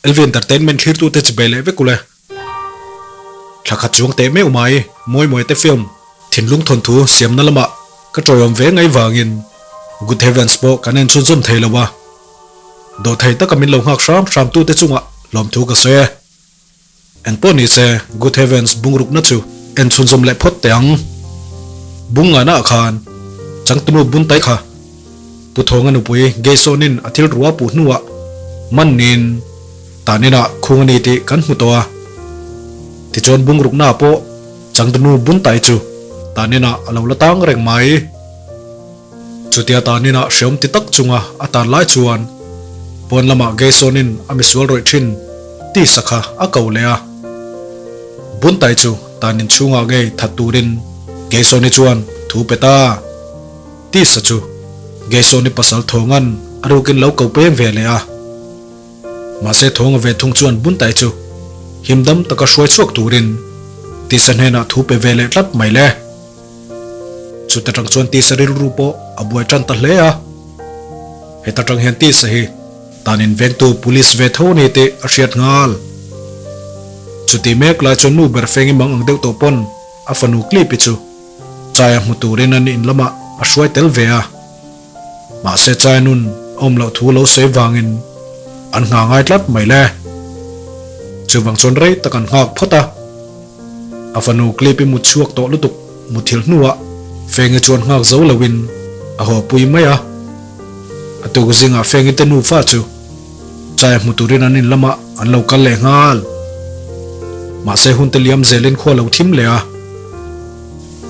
LV Entertainment thlirtute chibai leh vek ule. Thla khat chuang teh meuh mai, mawi mawi te film, thinlung thawnthu siamna lamah ka tawiawm ve ngai vangin Good Heavens pawh kan en chhunzawm thei lo a. Dawhthei taka min lo nghak hram hram tute chungah lawmthu ka sawi e. Engpawh ni se, Good Heavens bungrukna chu en chhunzawm leh phawt teh ang. Bung ngana ah khan changtunu bun tai kha Pu Thawnga nupui Geisawnin a thil ruah puh hnuah man niin tan inah khung a ni tih kan hmu tawh a. Tichuan bungrukna ah pawh changtunu bun tai chu tan inah a lo la tang reng mai. Chutia tan inah hreawm ti tak chunga a tan lai chuan pawn lamah Geisawnin a misual rawih thin tisa kha a ko leh a. Buntai chu tan in chhungah ngei that turin Geisawni chuan thu pe ta. Tisa chu Geisawni pasal Thawnga'n a rukin lo ko peng ve leh a. Mahse Thawnga ve thung chuan Buntai chu himdam taka hruai chhuak turin Tisa hnenah thu pe ve leh tlat mai le. Chuta tang chuan tisa rilru pawh a buai tan ta hle a. Heta tang hian tisa hi tan invengtu police ve tho a ni tih a hriat nghal. Chuti mek lai chuan nu ber feng i mang ang deuh tawh pawn a fanu Clip-i chu Chai a hmu turin an in lamah a hruai tel ve a. Mahse Chai nun a awm loh thu lo sawi vangin an nghah ngai tlat mai le. Chuvang chuan rei tak an nghak phawt a. A fanu clip i mut chhuak tawh lutuk muthilh hnuah Fengi chuan nghak zo loin a haw pui mai a. A tuk zingah Fengi te nufa chu chai hmu turin an in lamah an lo kal leh nghal. Mahse hun te liam zelin khua lo thim leh a.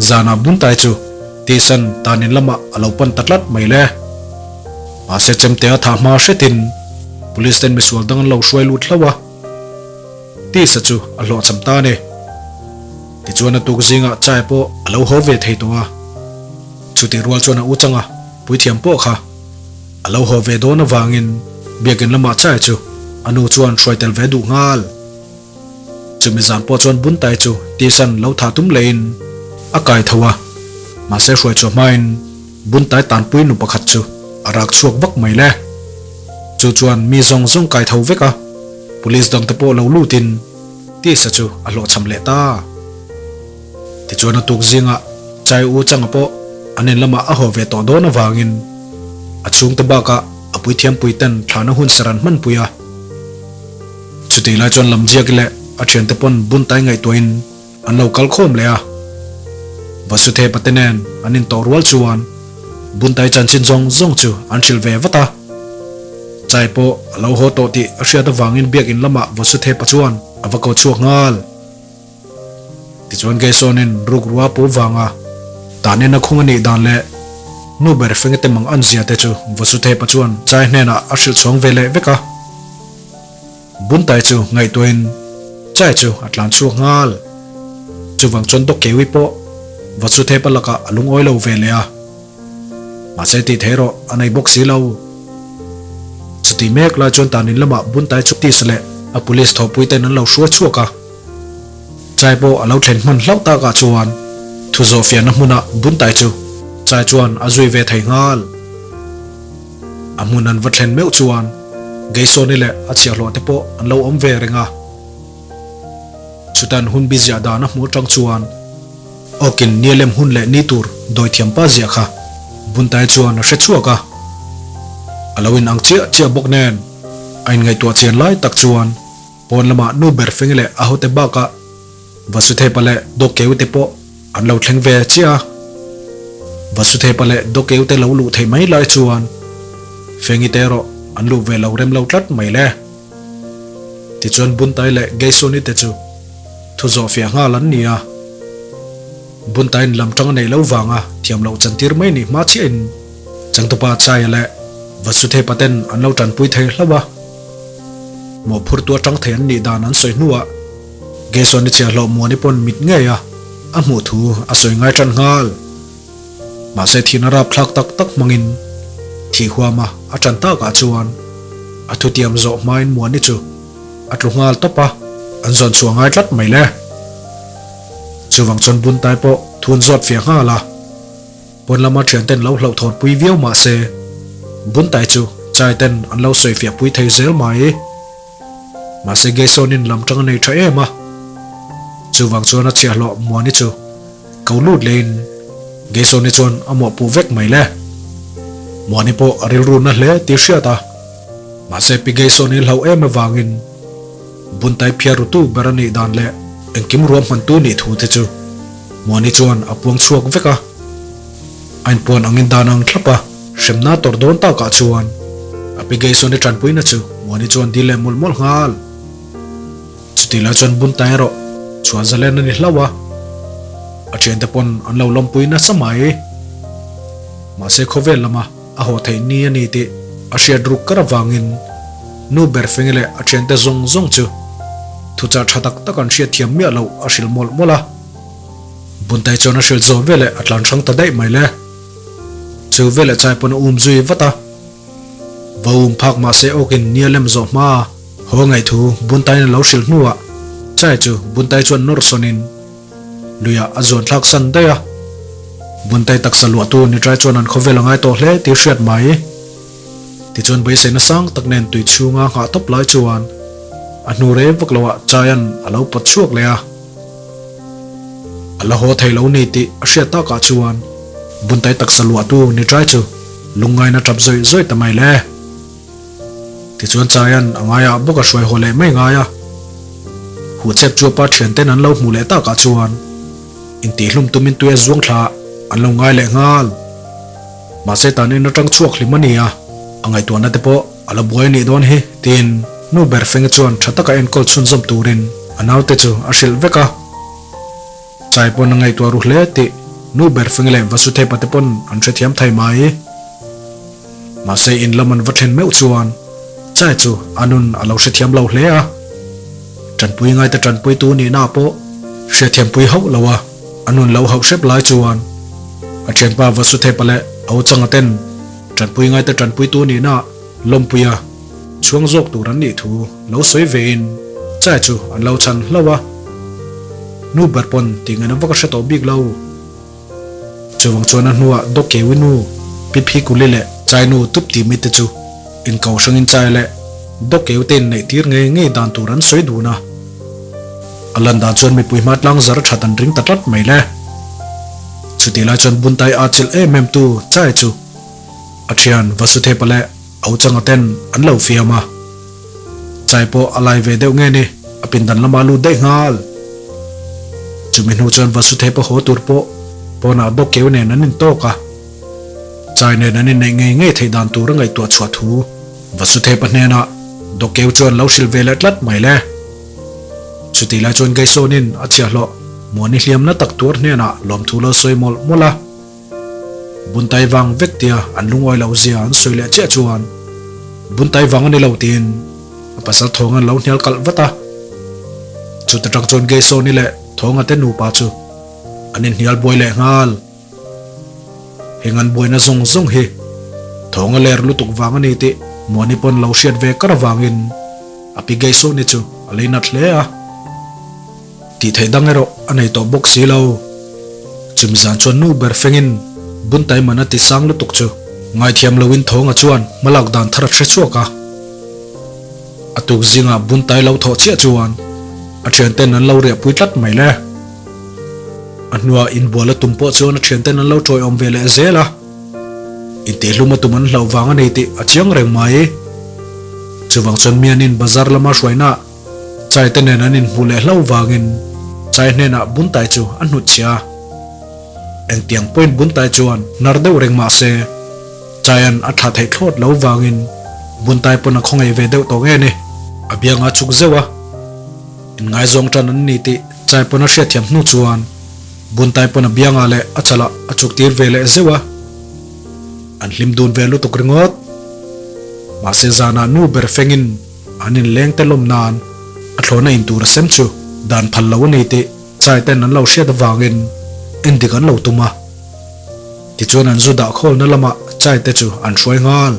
Zanah Buntai chu tihsan tan in lamah a lo pan ta tlat mai le. Mahse chemte a thah hma hretin Police ten misual dang an lo hruai lut hlauh a. Tisa chu a hlawhchham ta a ni. Tichuan a tuk zingah chai pawh a lo haw ve thei tawh a. Chutih rual chuan a u changa puithiam pawh kha a lo haw ve dawn avangin biakin lamah chai chu a nu chuan hruai tel ve duh nghal. Chumi zan pawh chuan Buntai chu Tisan lo thah tum lehin a kai tho a, mahse hruai chhuah hmain Buntai tanpui nu pakhat chu a rak chhuak vak mai le. Chu chuan mi zawng zawng kai tho vek a. Police dangte pawh lo lutin tisa chu a hlawhchham leh ta. Tichuan a tuk zingah Chai U Changa pawh an in lamah a haw ve tawh dawn avangin a chhungte bakah a puithiampui ten thlahna hun ser an hmanpui a. Chutih lai chuan Lamziaki leh a thiante pawn Buntai ngaihtuahin an lo kal khawm leh a. Vasuthepa te nen an intawh rual chuan Buntai chanchin zawng zawng chu an hrilh ve vat a. Chai pawh a lo haw tawh tih a hriat avangin biakin lamah Vasuthepa chuan a va ko chhuak nghal. Tichuan Geisawnin rukrua pu vanga tanin a khung a nih dan leh nu ber fengete mang an zia te chu Vasuthepa chuan Chai hnenah a hrilh chhuang ve leh vek a. Buntai chu ngaihtuahin Chai chu a tlan chhuak nghal. Chuvang chuan Dawkkeui pawh Vasuthepa lakah a lungawi lo ve leh a. Mahse tih theih erawh a nei bawk si lo. Chuti mek lai chuan tanin lamah Buntai chu Tis leh a police thawhpui ten an lo hruai chhuak a. Chai pawh a lo thlen hman hlauh takah chuan thu zawhfiahna hmunah Buntai chu Chai chuan a zui ve thei nghal. A hmun an va thlen meuh chuan Geisawni leh a chhiahhlawh te pawh an lo awm ve reng a. Chutan hun biziah dan a hmuh atang chuan Awkin Nialem hun leh ni tur dawithiam pa ziah kha Buntai chuan a hre chhuak a. A lo in ang chiah chiah bawk nen a inngaihtuah chian lai tak chuan pawn lamah nu ber feng leh a hote bakah Vasuthepa leh Dawkkeute pawh an lo thleng ve chiah a. Vasuthepa leh Dawkkeute lo luh theih mai lai chuan Fengite erawh an luh ve lo rem lo tlat mai le. Tichuan Buntai leh Geisoni te chu thu zawh fiah nghal an ni a. Buntaiin lam tang a neih lo vanga thiam loh chantir mai nih hma chiahin Changtupa Chaia leh Vasuthepa ten an lo tanpui thei hlauh a. Mawhphurtu atang thei an nih dan an sawi hnuah Geisoni chiahhlawh Muani pawn mit ngei a a hmuh thu a sawi ngai tan nghal. Mahse thihna rapthlak tak tak hmangin thih huama a tan takah chuan a thutiam zawh hmain Muani chu a tlu nghal tawp a, an zawn chhuah ngai tlat mai le. Chuvang chuan Buntai pawh thu an zawt fiah nghal a, pawn lama thianten lo hlauhthawn pui viau mah se Buntai chu chai ten an lo sawi fiah pui thei zel mai. Mahse Gayson-in lam tang a nei tha em a, chuvang chuan a chhiahhlawh Muani chu ko lut lehin Gayson-i chuan a mawhpuh vek mai le. Muani pawh a rilru na hle tih hriat a, mahse Pi Gayson-i hlauh em avangin Buntai phiar rutu ber a nih dan leh engkim ruahmantu nih thu te chu Muani chuan a puang chhuak vek a. A inpuan angin dan ang thlap a, hremna tawrh dawn takah chuan a pi Gayson-i tanpuina chu Muani chuan dil leh mawlh mawlh nghal. Chutih lai chuan Buntai erawh chhuah zalen a ni hlauh a, a thiante pawn an lo lawmpui nasa mai. Mahse khawvel lama a haw theih ni a ni tih a hriat ruk kar avangin nu ber Fengi leh a thiante zawng zawng chu thuchah tha tak tak an hriatthiam miah loh a hrilh mawlh mawlh a. Buntai chuan a hrilh zawh veleh a tlan hrang ta daih mai le. Chu veleh chai pawn a um zui vat a. Va um phak mah se awkin nia lem zawh hma a haw ngaih thu Buntaiin a lo hrilh hnuah chai chu Buntai chuan nawr sawnin luiah a zuan thlak san daih a. Buntai taksa luahtu nitrai chuan an khawvel a ngai tawh hle tih hriat mai. Tichuan beiseina sang tak nen tui chhunga nghah tawp lai chuan a hnu rei vak loah chaian a lo pawt chhuak leh a. A la haw thei lo ni tih a hriat takah chuan Buntai taksa luahtu ni ṭai chu lungngaina ṭap zawih zawih ta mai le. Tichuan Chaian a ngaiah bawk a hruai haw leh mai ngai a. Huhchep chu a pa ṭhianten an lo hmuh leh takah chuan intihhlum tumin tui a zuang thla an lo ngai leh nghal. Mahse tan in aṭang chhuak hlim a ni a, a ngaihtuahna te pawh a la buai a nih dawn hi tiin nu ber Fengi chuan ṭha taka enkawl chhunzawm turin a naute chu a hrilh vek a. Chai pawn a ngaihtuah ru hle tih nu ber Fengi leh Vasuthepa te pawn an hrethiam thei mai. Mahse in lam an va then meuh chuan Chai chu a nun a lo hrethiam lo hle a. Ṭanpui ngaite ṭanpuitu nihna pawh hriatthiampui hauh lo a, a nun lo hauh hrep lai chuan a ṭhianpa Vasuthepa leh a uchanga ten ṭanpui ngaite ṭanpuitu nihna lawmpuia chhuang zawk tur an nih thu lo sawi vein Chai chu an lo chhan hlauh a. Nu ber pawn tih ngaihna vak a hre tawh bik lo. Chuvang chuan a hnuah Dawkkewi nu, Pi Phi Kuli leh Chai nu tup ti mite chu inko hrangin Chai leh Dawkkewi te inneih tir ngei ngei dan tur an sawi dun a. A lan dan chuan mipui hma tlang zar that an ring ta tlat mai le. Chutih lai chuan Buntai a chilh em em tu Chai chu a thian Vasuthepa leh Auchanga ten an lo fiam a. Chai pawh a lai ve deuh nge ni, a pindan lamah a lut daih nghal. Chumi hnu chuan Vasuthepa haw tur pawh pawnah bawk keu nen an intawk a. Chai nen an inneih ngei ngei theih dan tur a ngaihtuah chhuah thu Vasuthepa hnenah Dawkeu chuan lo hrilh ve leh tlat mai le. Chutih lai chuan Gaisawnin a chhiahhlawh Muani hliamna tak tuar hnenah lawmthu lo sawi mawlh mawlh a. Buntai vang vek tia an lungawi loh zia an sawi leh chiah chuan Buntai vang a ni lo tiin a pasal Thawnga an lo hnial kalh vat a. Chuta tang chuan Gaisawni leh Thawnga te nupa chu an inhnial buai leh nghal. Heng an buaina zawng zawng hi Thawnga ler lutuk vang a ni tih Muani pawn lo hriat ve kar avangin a pi Gaisawni chu a lei nat hle a. Tih theih dang erawh a nei tawh bawk si lo. Chumi zan chuan nu ber fengin Buntai man a ti sang lutuk chu ngaithiam loin Thawnga chuan hmalak dan thar a hre chhuak a. A tuk zingah Buntai lo thawh chiah chuan a thianten an lo riahpui tlat mai le. A hnuah inbual a tum pawh chuan a thianten an lo tawiawm ve leh zel a. Intihhlum a tum an hlauh vang a ni tih a chiang reng mai. Chuvang chuan Mianin bazar lama hruaina Chai te nen an inhmuh leh hlo vangin Chai hnenah Buntai chu a hnutchhia a. Engtiang pawhin Buntai chuan hnar deuh reng mah se, Chaian a thlah theih thlawt lo vangin Buntai pawn a khawngaih ve deuh tawh nge ni. A bianga chuk zeuh a, inngaizawng tan an ni tih Chai pawn a hriatthiam hnu chuan Buntai pawn a bianga leh a chalah a chuk tir ve leh zeuh a. An hlim dun ve lutuk ringawt. Mahse zanah nu ber fengin An inleng te lawm nan a thlawhna in tur a sem chu dan phal lo a ni tih chai ten an lo hriat avangin endik an lo tum a. Tichuan an zu dah khawlna lamah chai te chu an hruai nghal.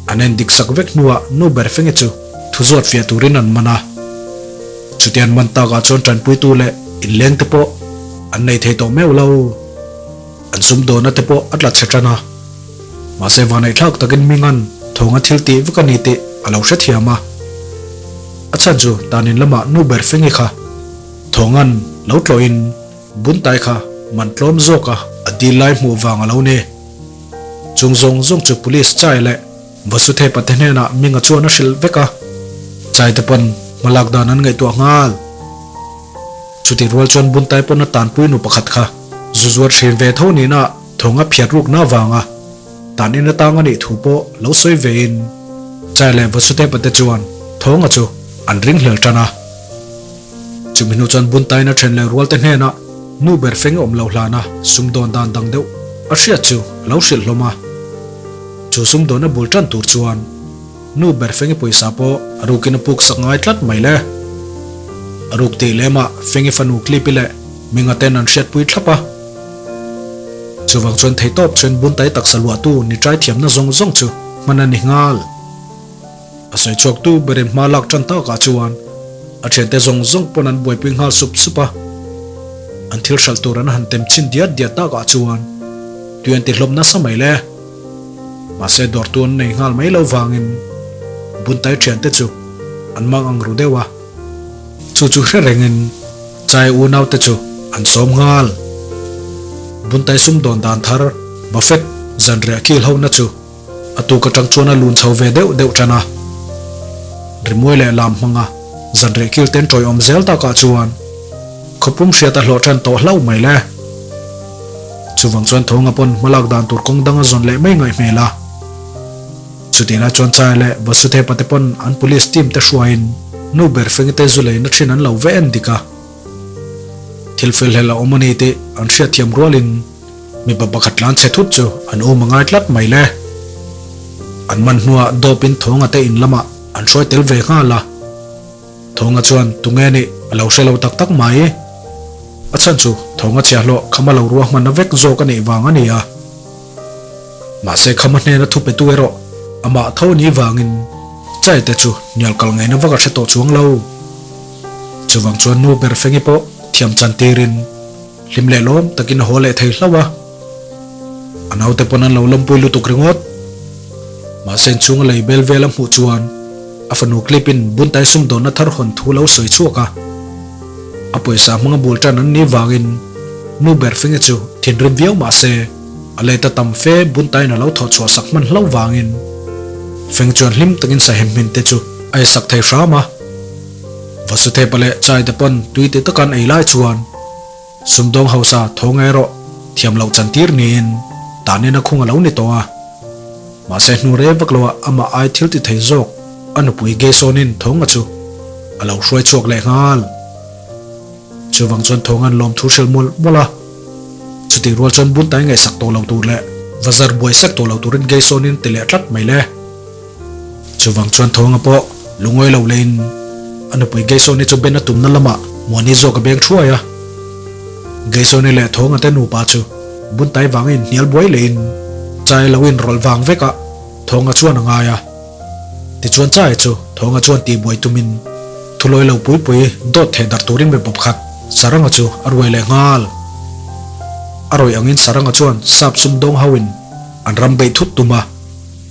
An endik sak vek hnuah nu ber fenge chu thu zawt fiah turin an man a. Chuti an man takah chuan tanpuitu leh inleng te pawh an nei thei tawh meuh lo. An sumdawna te pawh a tla chhe tan a. Mahse vanaihthlak takin Mingan thawnga thil tih vek a ni tih a lo hrethiam a. chhan chu tanin lamah nu ber fengi kha Thawnga'n lo tlawhin Buntai kha man tlawm zawk a a dil lai hmuh vang a lo ni. Chung zawng zawng chu Police chai leh Vasuthepa te hnenah Minga chuan a hrilh vek a, chai te pawn hmalak dan an ngaihtuah nghal. Chutih rual chuan Buntai pawn a tanpui nu pakhat kha zu zuar thin ve tho nihna thawng a phiat rukna avanga tan in atang a nih thu pawh lo sawi vein chai leh Vasuthepa te chuan thawnga chu an ringhlel tan a. Chumi hnu chuan Buntaina then leh rualte hnenah nu ber feng awm lo hlana sumdawn dan dang deuh a hriat chu a lo hrilh hlawm a. Chu sumdawn a bul tan tur chuan nu ber fengi pawisa pawh a rukin a puk sak ngai tlat mai le. A ruk tih lemah fengi fanu Clip-i leh Minga ten an hriatpui thlap a. Chuvang chuan theitawp chuan Buntai taksa luahtu ni trai thiamna zawng zawng chu hman a ni nghal. A sawi chhuak tu berin hma lak tan takah chuan a thiante zawng zawng pawn an buaipui nghal sup sup a. An thil hralh tur an han tem chhin diat diat takah chuan tui an ti hlawm nasa mai le. Mahse dawrtu an nei nghal mai lo vangin Buntai thiante chu an mang ang ru deuh a. Chu chu hre rengin Chai unaute chu an sawm nghal. Buntai sumdawn dan thar Buffet zanriah kil ho na chu A tuk atang chuan a lun chho ve deuh deuh tan a. Rimawi leh lam hmanga zanreh kil ten tawi awm zel takah chuan khawpum hriat a hlawh tan tawh hlauh mai le. Chuvang chuan Thawnga pawn hmalak dan tur kawng dang a zawn leh mai ngaih hmel a. Chutih lai chuan Chai leh Vasuthepa te pawn an police team te hruaiin nu ber fengite zu leina thin an lo ve en dik a. Thil felhlel a awm a ni tih an hriatthiam rualin Mipa pakhat tlan chhe thut chu an um a ngai tlat mai le. An man hnuah dawpin Thawnga te in lamah an hruai tel ve nghal a. Thawnga chuan tunge nih a lo hre lo tak tak mai. A chhan chu Thawnga chhiahhlawh khama lo ruahman a vek zawk a nih vang a ni a. Mahse khama hnena thu petu erawh amah tho a nih vangin Chai te chu hnial kal ngeina vak a hre tawh chuang lo. Chuvang chuan nu ber Fengi pawh thiam chan tirin Hlim leh lawm takin a haw leh thei hlauh a, a naute pawn an lo lawmpui lutuk ringawt. Mahse inchhunga lei bel vel a hmuh chuan a fanu Clip-in Buntai sumdawnna thar hawn thu lo sawi chhuak a. A pawisa hmanga bul tan an nih vangin nu ber Fenge chu thinrim viau mahse a let a tam fe Buntaiin a lo thawh chhuah sak hman hlauh vangin Feng chuan hlim takin sahem hmin te chu a eisak thei hram a. Vasuthepa leh Chai te pawn tui ti taka an ei lai chuan sumdawng hausa tho ngai rawh thiam loh chantir niin tanin a khung a lo ni tawh a. Mahse hnu rei vak loah amah ai thil ti thei zawk a nupui Geisawnin Thawnga chu a lo hruai chhuak leh nghal. Chuvang chuan Thawnga'n lawmthu hrilh mawlh mawlh a. Chutih rual chuan Buntai ngaihsak tawh lo tur leh va zar buai sek tawh lo turin Geisawnin ti leh tlat mai le. Chuvang chuan Thawnga pawh lungawi lo leiin a nupui Geisawni chu ben a tumna lamah Muani zawk a beng thuai a. Geisawni leh Thawnga te nupa chu Buntai vanga inhnial buai leiin Chai lo inrawlh vang vekah Thawnga chuan a ngai a. Tichuan Chai chu Thawnga chuan tihbuai tumin thulawi lo pui pui dawt theh darh turin mipa pakhat Saranga chu a ruai leh nghal. A rawih angin Saranga chuan sap sumdawng hoin an ram beih thut tum a.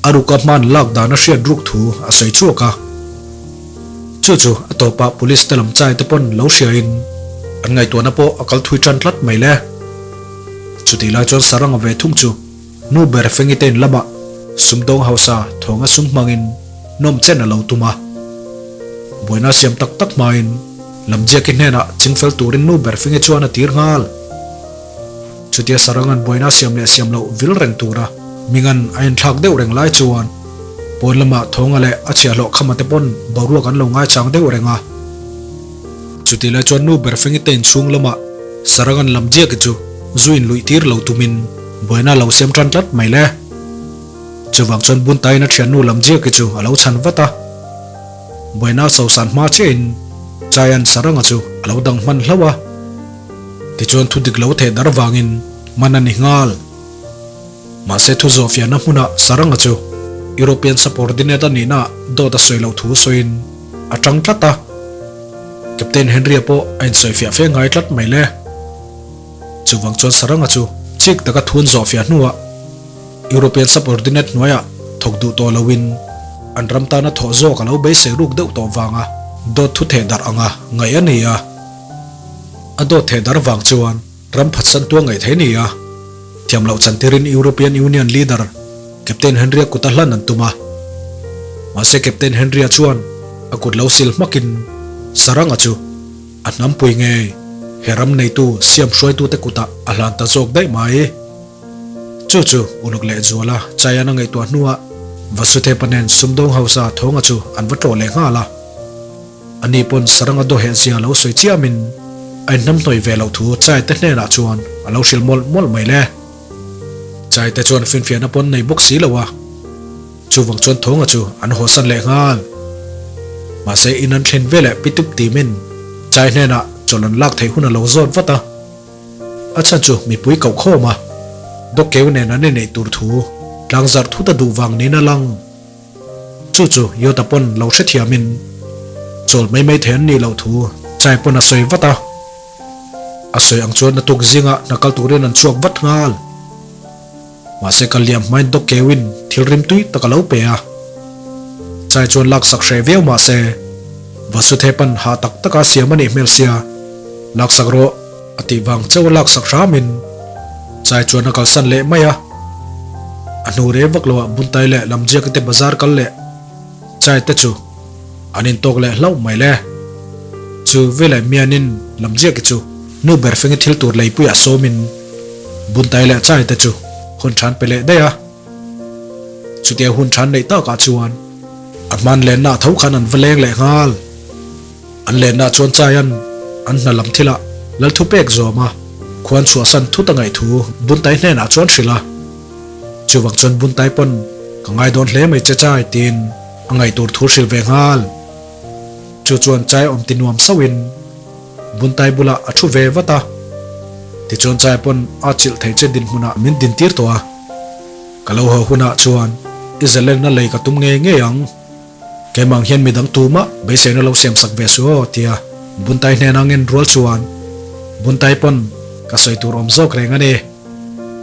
A ruka hman lak dan a hriat ruk thu a sawi chhuak a. Chu chu a tawpah police te lam chai te pawn lo hriain an ngaihtuahna pawh a kal thui tan tlat mai le. Chutih lai chuan Saranga ve thung chu nu ber Fengi te in lamah sumdawng hausa thawnga sum hmangin nawm chen a lo tum a. Buaina siam tak tak hmain Lamziaki hnenah chingfel turin nu ber Fengi chuan a tir nghal. Chutia Sarangan buaina siam leh siam loh vil reng tura Mingan a inthlak deuh reng lai chuan pawn lamah Thawnga leh a chhiahhlawh Khama te pawn boruak an lo ngaichang deuh reng a. Chutih lai chuan nu ber Fengi te inchhung lamah Sarangan lam diaki chu zu inluih tir lo tumin buaina a lo siam tan tlat mai le. Chuvang chuan Buntain a thiannu lam diaki chu a lo chhan vat a. Buaina sosan hma chiahin Chaian Saranga chu a lo dang hman hlauh a. Tichuan thu dik lo theh dar vangin man a ni nghal. Mahse thu zawhfiahna hmunah Saranga chu European subordinate a nihna dawt a sawi loh thu sawiin a tang tlat a. Captain Henry-a pawh a insawifiah fe ngai tlat mai le. Chuvang chuan Saranga chu chik taka thun zawhfiah hnuah European subordinate hnuaiah thawk duh tawh loin an ram tana thawh zawk a lo beisei ruk deuh tawh vanga. Dawt thu theh darh anga ngaih a ni a. A dawt theh darh vang chuan ram phatsan tua ngaih theih a ni a. Thiam loh chantirin European Union leader Captain Henry-a kut a hlan an tum a. Mahse Captain Henry-a chuan a kut lo sil hmakin Saranga chu a hnampui ngei he ram neitu siam hruaitute kutah a hlan ta zawk daih mai. Chu chu uluk leh zuala Chayana ngaihtuah hnuah Vasuthepa nen sumdawng hausa Thawnga chu an va tlawh leh nghal a. Ani pawn Saranga dawheh zia lo sawi chiamin a inhnamhnawih ve loh thu Chai te hnenah chuan a lo hrilh mawlh mawlh mai le. Chai te chuan finfiahna pawn nei bawk si lo a, chuvang chuan Thawnga chu an hawsan leh nghal. Mahse in an thlen veleh pitup timin Chai hnenah chawlh an lak theih hun a lo zawt vat a. A chhan chu mipui koh khawm a, Dawkkeu nen an inneih tur thu tlangzarh thut a duh vang niin a lang. Chu chu Yota pawn lo hrethiamin chawl mai mai thei an nih loh thu Chai pawn a sawi vat a. A sawi ang chuan natuk zingah hna kal turin an chhuak vat nghal. Mahse ka liam hmain Dawkkeuin thil rimtui tak a lo pe a. Chai chuan laksak hreh viau mahse Vasuthepan hah tak taka siam a nih hmel sia, laksak rawh. A tih vang chauh a laksak hramin Chai chuan a kalsan leh mai a. A hnu rei vak loah Buntai leh Lamjiaka te bazar kal leh Chai te chu an intawk leh hlauh mai le. Chu veleh Mianin Lamjiaki chu nu ber fengi thil tur leipuiah sawmin Buntai leh Chai te chu hun than pe leh daih a. Chutia hun than neih takah chuan a hman lenna tho khan an va leng leh nghal. An lenna chuan Chaian an hna lam thilah lal thu pek zawm a, khuan chhuahsan thut a ngaih thu Buntai hnenah chuan hrilh a. Chuvang chuan Buntai pawn ka ngai dawn hle mai che Chai tiin a ngaih tur thu hrilh ve nghal. Chu chuan Chai awm ti nuam sauhin Buntai bulah a thu ve vat a. Tichuan Chai pawn a chilh thei che dinhmunah min dintir tawh a. Ka lo haw hunah chuan i zalenna lei ka tum ngei ngei ang. Keimah ang hian midang tumah beiseina lo siam sak ve su aw tia Buntai hnena ngen rual chuan Buntai pawn ka sawi tur awm zawk reng a ni.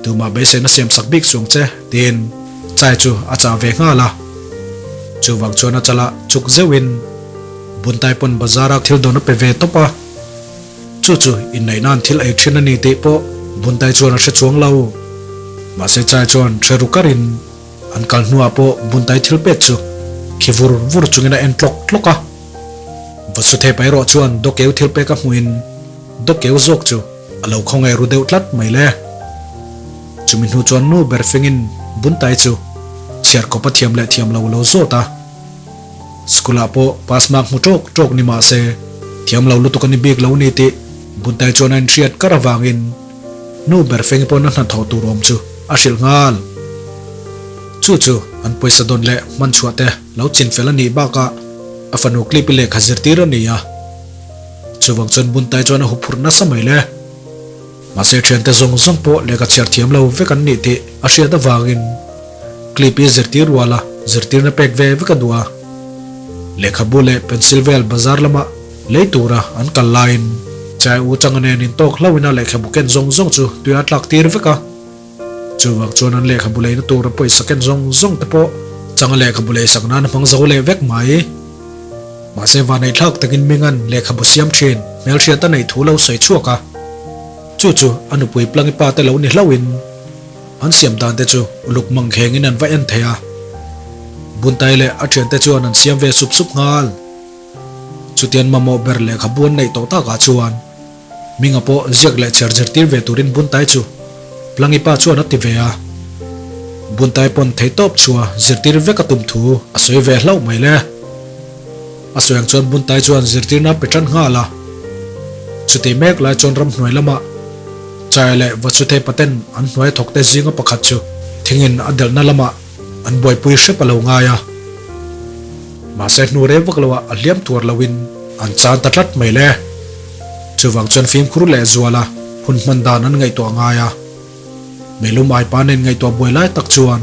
Tumah beiseina siam sak bik suang che tiin Chai chu a chah ve nghal a. Chuvang chuan a chalah chuk zeuhin Buntai pawn bazar-a thil dawn a pe ve tawp a. Chu chu inneih nan thil ei thin a ni tih pawh Buntai chuan a hre chuang lo. Mahse Chai chuan hre ru karin. An kal hnuah pawh Buntai thil pek chu khi vur vur chungin a en tlawk tlawk a. Vasuthepa erawh chuan Dawkeu thil pek a hmuhin Dawkeu zawk chu a lo khawngaih ru deuh tlat mai le. Chumi hnu chuan nu ber fingin Buntai chu chhiar kawp a thiam leh thiam lo lo zawt a. School ah pawh pass mark hmu tawk tawk ni mah se thiam lo lutuk a ni bik lo ni tih Buntai chuan a inhriat kar avangin Nu ber feng pawn a hnathawh tur awm chu a hrilh nghal. Chu chu an pawisa dawn leh hman chhuah te lo chin fel a nih bakah a fanu clip i lehkha zirtir a ni a. Chuvang chuan Buntai chuan a huphurh nasa mai le. Mahse thiante zawng zawng pawh lehkha chhiar thiam lo vek an nih tih a hriat avangin clip i zirtir ruala zirtirna pek ve vek a duh a. Lehkhabu leh pencil vel bazar lamah Lei tura an kal laiin Chai U Changa nen intawk hlauhin a lehkhabu ken zawng zawng chu tui a tlak tir vek a. Chuvang chuan an lehkhabu leina tura pawisa ken zawng zawng te pawh Changa lehkhabu lei sak nan a hmang zo leh vek mai. Mahse vaneihthlak takin Mingan lehkhabu siam thin hmelhriat a neih thu lo sawi chhuak a. Chu chu a nupui Plangi pa te lo ni hlauhin an siam dan te chu uluk mangkhengin an va en thei a. Buntai leh a thiante chuan an siam ve sup sup nghal. Chutian mamawh ber lehkhabu an neih tawh takah chuan Minga pawh ziak leh chhiar zirtir ve turin Buntai chu Plangi pa chuan a ti ve a. Buntai pawn theihtawp chua zirtir vek a tum thu a sawi ve hlauh mai le. A sawi ang chuan Buntai chuan zirtirna a pe tan nghal a. Chuti mek lai chuan ramhnuai lamah Chai leh Vachuthe paten an hnuai thawkte zinga pakhat chu thingin a delhna lamah An buaipui hrep a lo ngai a, mahse hnu rei vak loah a hliam tuar loin an chan ta tlat mai le. Chuvang chuan fimkhur leh zuala hun hman dan an ngaihtuah ngai a. Meilum aipa nen ngaihtuah buai lai tak chuan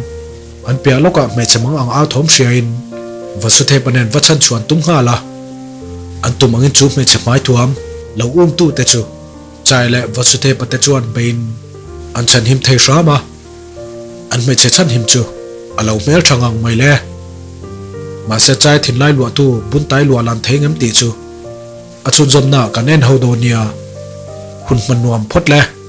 an piah lawkah hmeichhe mang ang au thawm hriain Vasuthepa nen va chhan chhuan tum nghal a. An tum angin chu hmeichhe hmai thuam lo um tute chu Chai leh Vasuthepa te chuan beiin an chhanhim thei hram a. An hmeichhe chhan him chu a lo hmel tha ngang mai le. Mahse chai thinlai luahtu buntai luah lan thei ngem tih chu a chhunzawmna kan en ho dawn nia. Hun hman nuam phawt le.